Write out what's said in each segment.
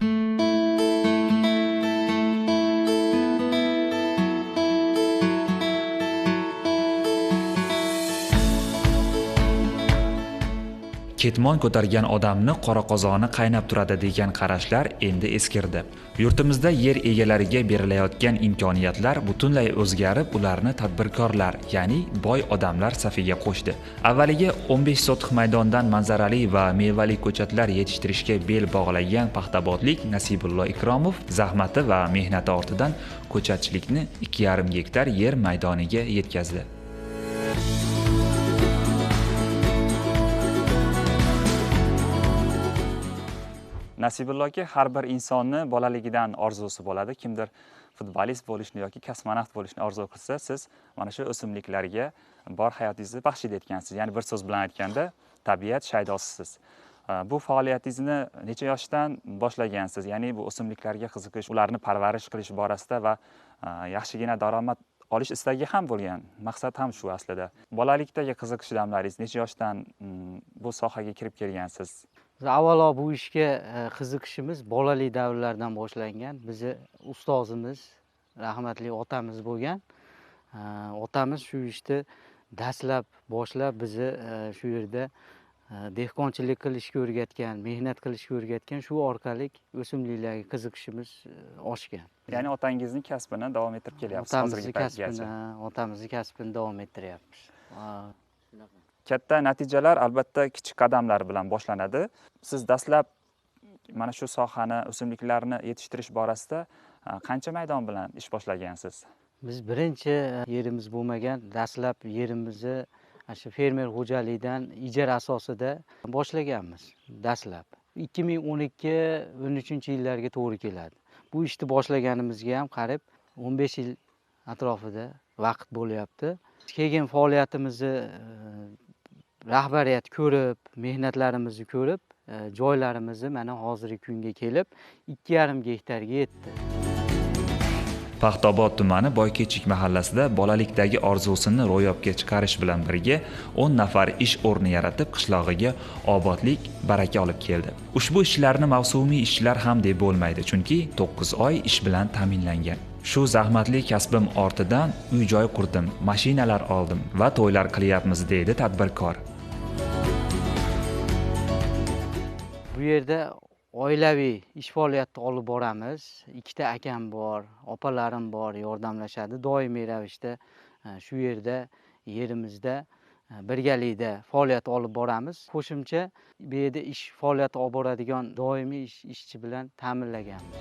Ketmon ko'targan odamni qora qozoni qaynab turadi degan qarashlar endi eskirdi. Yurtimizda yer egalariga berilayotgan imkoniyatlar butunlay o'zgarib, ularni tadbirkorlar, ya'ni boy odamlar safiga qo'shdi. Avvaliga 15 sotix maydondan manzarali va mevali ko'chatlar yetishtirishga bel bog'lagan paxtabodlik Nasibullo Ikromov zahmati va mehnati ortidan ko'chatchilikni 2,5 gektar yer maydoniga yetkazdi. Nasibullo aka, har bir insonni bolaligidan orzusi bo'ladi. Kimdir futbolist bo'lishni yoki kosmonavt bo'lishni orzu qilsa, siz mana shu o'simliklarga bor hayotingizni baxsh etgansiz. Ya'ni bir so'z bilan aytganda, tabiat shaydosisiz. Bu faoliyatingizni necha yoshdan boshlagansiz? Ya'ni bu o'simliklarga qiziqish, ularni parvarish qilish borasida va yaxshigina daromad olish istagi ham bo'lgan. Maqsad ham shu aslida. Bolalikdagi qiziqish damlaringiz necha yoshdan bu sohaga kirib kelgansiz? Biz avvalo bu ishga qiziqishimiz bolalik davrlardan boshlangan. Bizi ustozimiz, rahmatli otamiz bo'lgan. Otamiz shu ishni dastlab boshlab bizi shu yerda dehqonchilik qilishga o'rgatgan, mehnat qilishga o'rgatgan. Shu orqali o'simliklarga qiziqishimiz oshgan. Ya'ni otangizning kasbini davom ettirib kelyapsiz hozirgi paytgacha. Otamizni kasbini davom ettiryapmiz. Katta natijalar albatta kichik qadamlar bilan boshlanadi. Siz dastlab mana shu sohani, o'simliklarni yetishtirish borasida qancha maydon bilan ish boshlagansiz? Biz birinchi yerimiz bo'lmagan, dastlab yerimizni shu fermer xo'jaligidan ijara asosida boshlaganmiz dastlab. 2012-13 yillarga to'g'ri keladi. Bu ishni boshlaganimizga ham qarab 15 yil atrofida vaqt bo'lyapti. Keyin faoliyatimizni rahbariyat ko'rib, mehnatlarimizni ko'rib, joylarimizni mana hozirgi kunga kelib 2,5 gektarga yetdi. Paxtaobod tumani Boykechik mahallasida bolalikdagi orzusini ro'yobga chiqarish bilan birga 10 nafar ish o'rni yaratib, qishlog'iga obodlik, baraka olib keldi. Ushbu ishlarni mavsumiy ishlar ham deb bo'lmaydi, chunki 9 oy ish bilan ta'minlangan. Shu zahmatli kasbim ortidan uy-joy qurdim, mashinalar oldim va to'ylar qilyapmiz, deydi tadbirkor. Bu yerda oilaviy ish faoliyatini olib boramiz. 2 ta akam bor, opalarim bor, yordamlashadi. Doimiy ravishda shu yerda, yerimizda birgalikda faoliyat olib boramiz. Qo'shimcha bu yerda ish faoliyati olib boradigan doimiy ishchi bilan ta'minlaganmiz.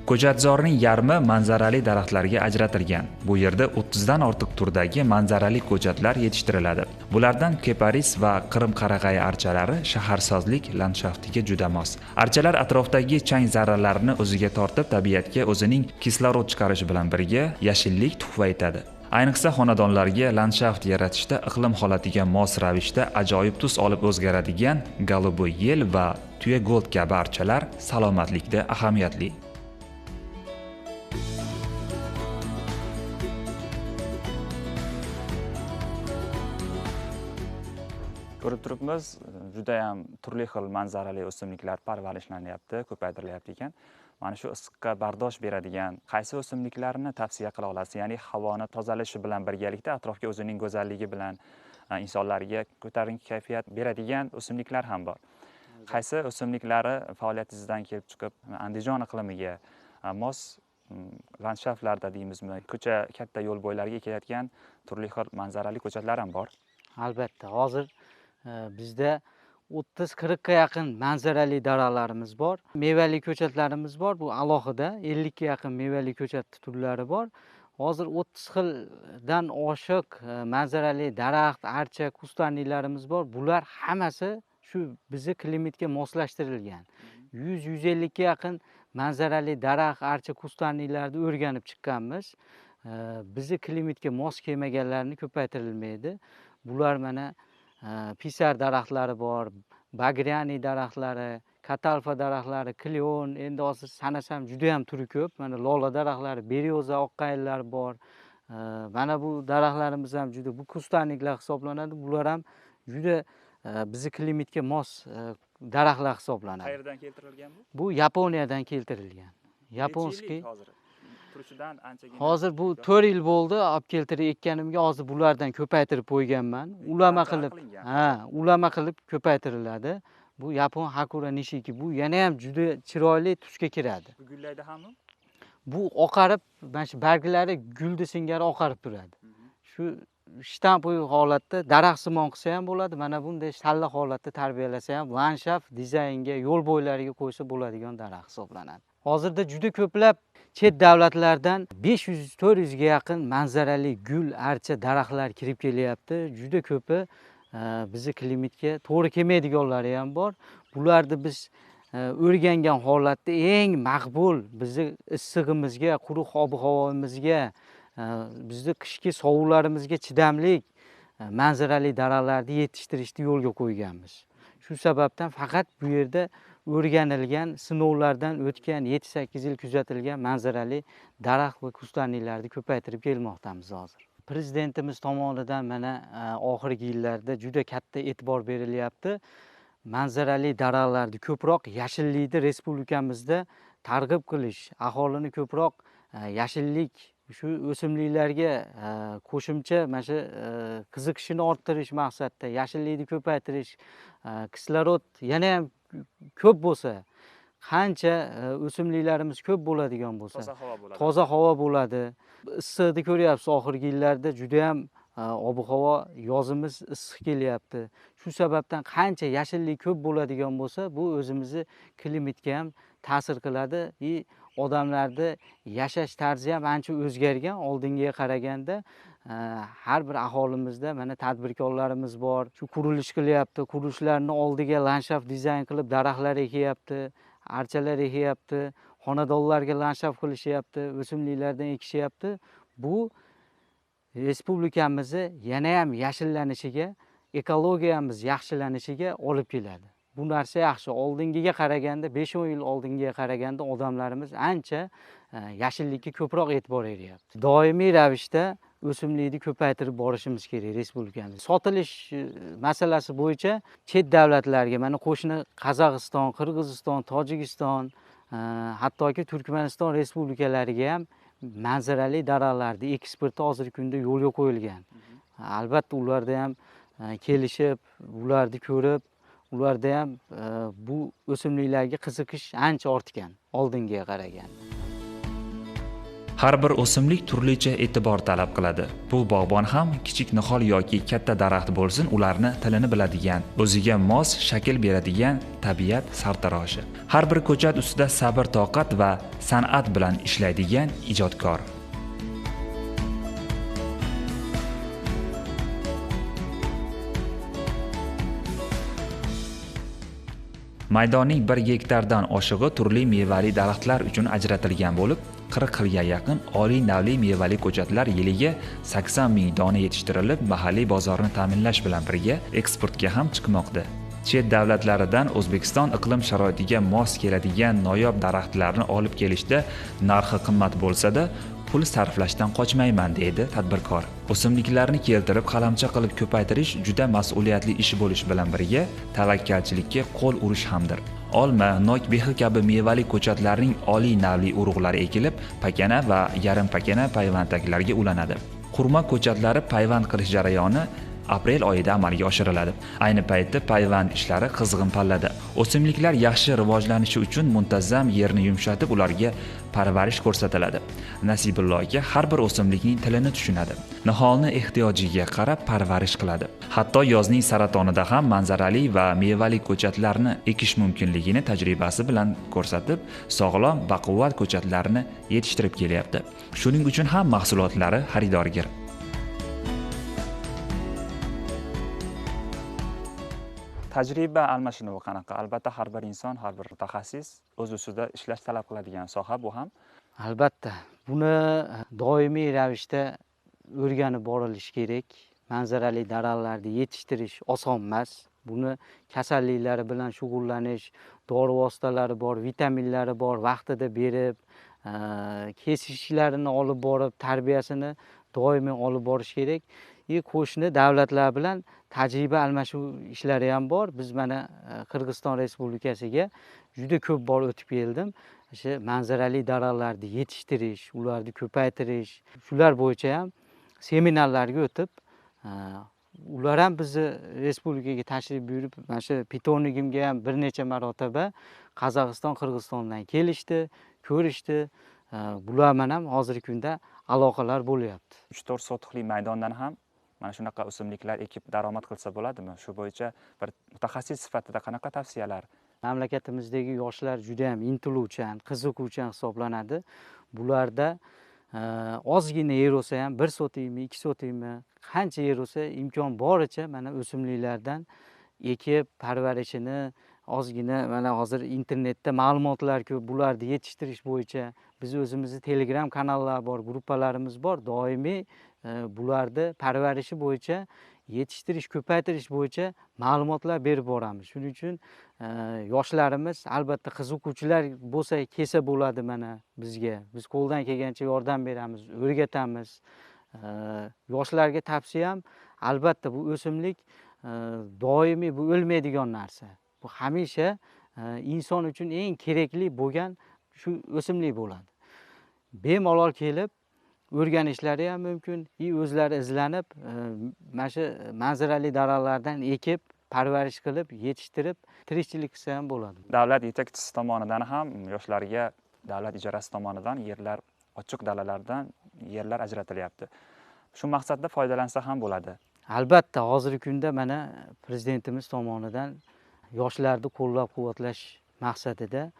Ko'chatzorning yarmi manzarali daraxtlarga ajratilgan. Bu yerda 30 dan ortiq turdagi manzarali ko'chatlar yetishtiriladi. Bulardan keparis va Qrim qarag'ayi archalari shaharsozlik landshaftiga juda mos. Archalar atrofdagi chang zarralarini o'ziga tortib, tabiatga o'zining kislorod chiqarishi bilan birga yashillik tuhfa etadi. Ayniqsa xonadonlarga landshaft yaratishda iqlim holatiga mos ravishda ajoyib tus olib o'zgaradigan Голубой yel va Tuya Gold kabi archalar salomatlikda ahamiyatli. Ko'rib turibmiz, juda ham turli xil manzarali o'simliklar parvarishlanyapti, ko'paytirilyapti ekan. Mana shu issiqqa bardosh beradigan qaysi o'simliklarni tavsiya qila olasiz? Ya'ni havoni tozalashi bilan birgalikda atrofga o'zining go'zalligi bilan insonlarga ko'tarinki kayfiyat beradigan o'simliklar ham bor. Qaysi o'simliklari faoliyatingizdan kelib chiqib Andijon iqlimiga mos landshaftlarda deymizmi, ko'cha, katta yo'l bo'ylariga kelayotgan turli xil manzarali ko'chatlar ham bor. Albatta, hozir bizda 30-40 ga yaqin manzarali daraxtlarimiz bor, mevali ko'chatlarimiz bor. Bu alohida 50 ga yaqin mevali ko'chat turlari bor. Hozir 30 xildan oshiq manzarali daraxt, archa, kustaniylarimiz bor. Bular hammasi shu bizni klimatga moslashtirilgan. 100-150 ga yaqin manzarali daraxt, archa, kustaniylarni o'rganib chiqqanmiz. Bizni klimatga mos kelmaganlarni ko'paytirilmaydi. Bular mana pisar daraxtlari bor, bagriani daraxtlari, katalfa daraxtlari, kleon, endi hozir sanasam juda ham turi ko'p. Mana lola daraxtlari, beryoza, oqqayinlar bor. Mana bu daraxtlarimiz ham juda, bu kustaniklar hisoblanadi. Bular ham juda bizni klimatga mos daraxtlar hisoblanadi. Qayerdan keltirilgan bu? Bu Yaponiyadan keltirilgan. Yaponskiy. Hozir turishidan anchagina. Hozir bu 4 yil bo'ldi, olib keltirib ekkanimga, hozir bulardan ko'paytirib qo'yganman. Ulama qilib, ha, ulama qilib ko'paytiriladi. Bu Yapon Hakura Nishiki, bu yana ham juda chiroyli tusga kiradi. Bu gullaydi hammi? Bu oqarib, mana shu barglari guldi singari oqarib turadi. Shu shtampoy holatda daraxtsimon qilsa ham bo'ladi, mana bunday shalla holatda tarbiyalasa ham landshaft dizaynga, yo'l bo'ylariga qo'ysa bo'ladigan daraxt hisoblanadi. Hozirda juda ko'plab chet davlatlardan 500-400 ga yaqin manzarali gul, archa daraxtlar kirib kelyapti. Juda ko'pi bizni klimatga to'g'ri kelmaydiganlari ham bor. Bularni biz o'rgangan holatda eng maqbul bizni issig'imizga, quruq ob-havomizga, bizni qishki sovuqlarimizga chidamli manzarali daraxtlarni yetishtirishni yo'lga qo'yganmiz. Shu sababdan faqat bu yerda o'rganilgan, sinovlardan o'tgan 7-8 yil kuzatilgan manzarali daraxt va kustaniylarni ko'paytirib kelmoqdamiz hozir. Prezidentimiz tomonidan mana oxirgi yillarda juda katta e'tibor berilyapti. Manzarali daraxtlarni ko'proq, yashillikni respublikamizda targ'ib qilish, aholini ko'proq yashillik, shu o'simliklarga qo'shimcha mana shu qiziqishini orttirish maqsadida yashillikni ko'paytirish, kislorod yana ham ko'p bo'lsa, qancha o'simliklarimiz ko'p bo'ladigan bo'lsa, toza havo bo'ladi. Toza havo bo'ladi. Issiqni ko'ryapsiz, oxirgi yillarda juda ham ob-havo yozimiz issiq kelyapti. Shu sababdan qancha yashillik ko'p bo'ladigan bo'lsa, bu o'zimizni klimatga ham ta'sir qiladi. Odamlarda yashash tarzi ham ancha o'zgargan oldingiga qaraganda. Har bir aholimizda mana tadbirkorlarimiz bor, shu qurilish qilyapti, qurilishlarni oldiga landshaft dizayn qilib daraxtlar ekyapti, archalar ekyapti, xonadonlarga landshaft qilishyapti, o'simliklardan ekishyapti. Bu respublikamizni yana ham yashillanishiga, ekologiyamiz yaxshilanishiga olib keladi. Bu narsa yaxshi. Oldingiga qaraganda, 5-10 yil oldingiga qaraganda odamlarimiz ancha yashillikka ko'proq e'tibor beryapti. Doimiy ravishda o'simlikni ko'paytirib borishimiz kerak respublikamizda. Sotilish masalasi bo'yicha chet davlatlarga, mana qo'shni Qozog'iston, Qirg'iziston, Tojikiston, hattoki Turkmaniston respublikalariga ham manzarali daraxtlarni eksporti hozirgi kunda yo'lga qo'yilgan. Albatta ularda ham kelishib, ularni ko'rib, ularda ham bu o'simliklarga qiziqish ancha ortgan oldingiga qaraganda. Har bir o'simlik turlicha e'tibor talab qiladi. Bu bog'bon ham kichik nihol yoki katta daraxt bo'lsin, ularni tilini biladigan, o'ziga mos shakl beradigan tabiat sartaroshi. Har bir ko'chat ustida sabr, toqat va san'at bilan ishlaydigan ijodkor. Maydonning 1 gektardan oshig'i turli mevali daraxtlar uchun ajratilgan bo'lib, 40 xilga yaqin oliy navli mevali ko'chatlar yiliga 80 ming dona yetishtirilib, mahalliy bozorni ta'minlash bilan birga eksportga ham chiqmoqda. Chet davlatlaridan O'zbekiston iqlim sharoitiga mos keladigan noyob daraxtlarni olib kelishda narxi qimmat bo'lsa-da, pul sarflashdan qochmayman, deydi tadbirkor. O'simliklarni keltirib, qalamcha qilib ko'paytirish juda mas'uliyatli ish bo'lish bilan birga tavakkalchilikka qo'l urish hamdir. Olma, nok, behi kabi mevali ko'chatlarning oliy navli urug'lari ekilib, pakana va yarim pakana payvandaklarga ulanadi. Xurmo ko'chatlari payvand qilish jarayoni aprel oyida amalga oshiriladi. Ayni paytda payvand ishlari qizg'in pallada. O'simliklar yaxshi rivojlanishi uchun muntazam yerni yumshatib, ularga parvarish ko'rsatiladi. Nasibullo aka har bir o'simlikning tilini tushunadi. Niholni ehtiyojiga qarab parvarish qiladi. Hatto yozning saratonida ham manzarali va mevali ko'chatlarni ekish mumkinligini tajribasi bilan ko'rsatib, sog'lom, baquvvat ko'chatlarni yetishtirib kelyapti. Shuning uchun ham mahsulotlari xaridorgir. Tajriba almashinuvi qanaqa? Albatta har bir inson, har bir mutaxassis o'z ustida ishlash talab qiladigan soha bu ham. Albatta, buni doimiy ravishda o'rganib borilishi kerak. Manzarali daraxtlarni yetishtirish oson emas. Buni kasalliklari bilan shug'ullanish, dori vositalari bor, vitaminlari bor, vaqtida berib, kesishlarini olib borib, tarbiyasini doimiy olib borish kerak. Qo'shni davlatlar bilan tajriba almashuv ishlari ham bor. Biz mana Qirg'iziston Respublikasiga juda ko'p bor o'tib keldim. O'sha manzarali daraxtlarni yetishtirish, ularni ko'paytirish, shular bo'yicha ham seminarlarga o'tib, ular ham bizni respublikaga tashrif buyurib, mana shu pitonigimga ham bir necha marotaba Qozog'iston, Qirg'izistondan kelishdi, ko'rishdi. Bular bilan ham hozirgi kunda aloqalar bo'lyapti. 3-4 sotixli maydondan ham mana shunaqa o'simliklar ekib daromad qilsa bo'ladimi? Shu bo'yicha bir mutaxassis sifatida qanaqa tavsiyalar? Mamlakatimizdagi yoshlar juda ham intiluvchan, qiziquvchan hisoblanadi. Bularda ozgina yer bo'lsa ham 1 sotikmi, 2 sotikmi, qancha yer bo'lsa imkon boricha mana o'simliklardan ekib parvarishini ozgina mana hozir internetda ma'lumotlar ko'p, bularni yetishtirish bo'yicha biz o'zimizni Telegram kanallar bor, gruppalarimiz bor, doimiy bularni parvarishi bo'yicha, yetishtirish, ko'paytirish bo'yicha ma'lumotlar berib boramiz. Shuning uchun yoshlarimiz albatta qiziquvchilar bo'lsa kelsa bo'ladi mana bizga. Biz qo'ldan kelgancha yordam beramiz, o'rgatamiz. Yoshlarga tavsiyam albatta bu o'simlik doimiy, bu o'lmaydigan narsa. Bu hamisha inson uchun eng kerakli bo'lgan shu o'simlik bo'ladi. Bemalol kelib o'rganishlari ham mumkin, o'zlari izlanib, mana shu manzarali daraxtlardan ekib, parvarish qilib, yetishtirib, tirikchilik qilsa ham bo'ladi. Davlat yetakchisi tomonidan ham yoshlarga davlat ijarasi tomonidan yerlar, ochiq dalalardan yerlar ajratilyapti. Shu maqsadda foydalansa ham bo'ladi. Albatta, hozirgi kunda mana prezidentimiz tomonidan yoshlarni qo'llab-quvvatlash maqsadida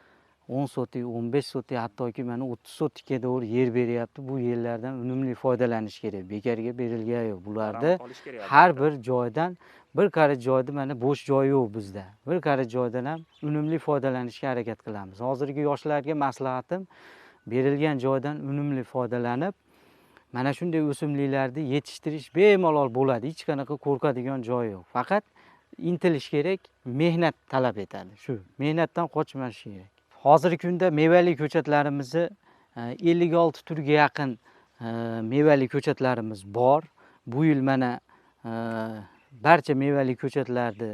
10 sotik, 15 sotik, hattoki mana 30 sotikka to'g'ri yer beryapti. Bu yerlardan unumli foydalanish kerak. Bekorga berilgani yo'q. Bularda har bir joydan bir qarich joyda mana bo'sh joy yo'q bizda. Bir qarich joydan ham unumli foydalanishga harakat qilamiz. Hozirgi yoshlarga maslahatim, berilgan joydan unumli foydalanib, mana shunday o'simliklarni yetishtirish bemalol bo'ladi. Hech qanaqa qo'rqadigan joy yo'q. Faqat intilish kerak, mehnat talab etadi. Shu mehnatdan qochmash kerak. Hozirgi kunda mevali ko'chatlarimizni 56 turga yaqin mevali ko'chatlarimiz bor. Bu yil mana barcha mevali ko'chatlarni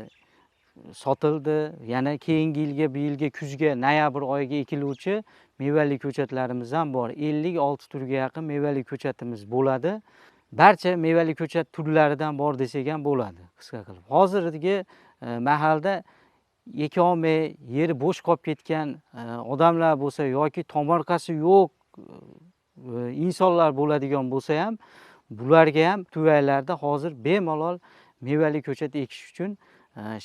sotildi. Yana keyingi yilga, bu yilga kuzga, noyabr oyiga ekiluvchi mevali ko'chatlarimiz ham bor. 56 turga yaqin mevali ko'chatimiz bo'ladi. Barcha mevali ko'chat turlaridan bor desak ham bo'ladi, qisqa qilib. Hozirgi mahalda ekolmay, yeri bo'sh qolib ketgan odamlar bo'lsa yoki tomorqasi yo'q insonlar bo'ladigan bo'lsa ham, bularga ham tuvaylarda hozir bemalol mevali ko'chat ekish uchun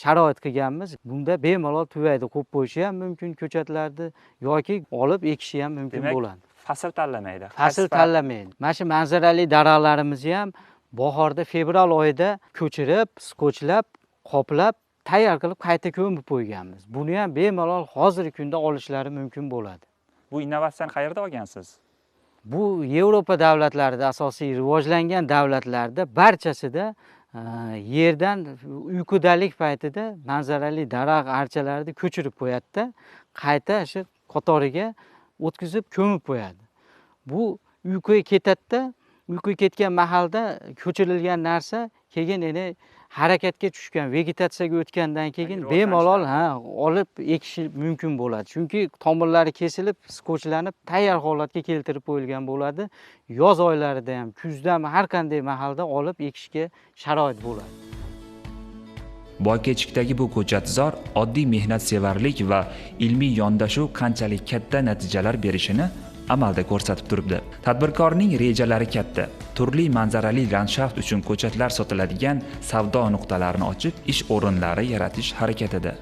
sharoit qilganmiz. Bunda bemalol tuvayda qo'yib qo'yishi ham mumkin ko'chatlarni yoki olib ekishi ham mumkin bo'ladi. Fasl tanlamaydi. Fasl tanlamaydi. Mana shu manzarali daraxtlarimizni ham bahorda, fevral oyida ko'chirib, sko'chlab, qoplab, tayyor qilib qayta ko'mib qo'yganmiz. Buni ham bemalol hozirgi kunda olishlari mumkin bo'ladi. Bu innovatsiyani qayerda olgansiz? Bu Yevropa davlatlarida, asosiy rivojlangan davlatlarda barchasida yerdan uyqudalik paytida manzarali daraxt archalarni ko'chirib qo'yadi-da, qayta shu qatoriga o'tkazib ko'mib qo'yadi. Bu uyquga ketadi-da, uyquga ketgan mahalda ko'chirilgan narsa keyin yana harakatga tushgan, vegetatsiyaga o'tgandan keyin bemalol olib ekish mumkin bo'ladi. Chunki tomirlari kesilib, skochlanib, tayyor holatga keltirib qo'yilgan bo'ladi. Yoz oylarida ham, kuzda ham har qanday mahalda olib ekishga sharoit bo'ladi. Boykechikdagi bu ko'chatzor oddiy mehnatsevarlik va ilmiy yondashuv qanchalik katta natijalar berishini amalda ko'rsatib turibdi. Tadbirkorning rejalari katta. Turli manzarali landshaft uchun ko'chatlar sotiladigan savdo nuqtalarini ochib, ish o'rinlari yaratish harakatida.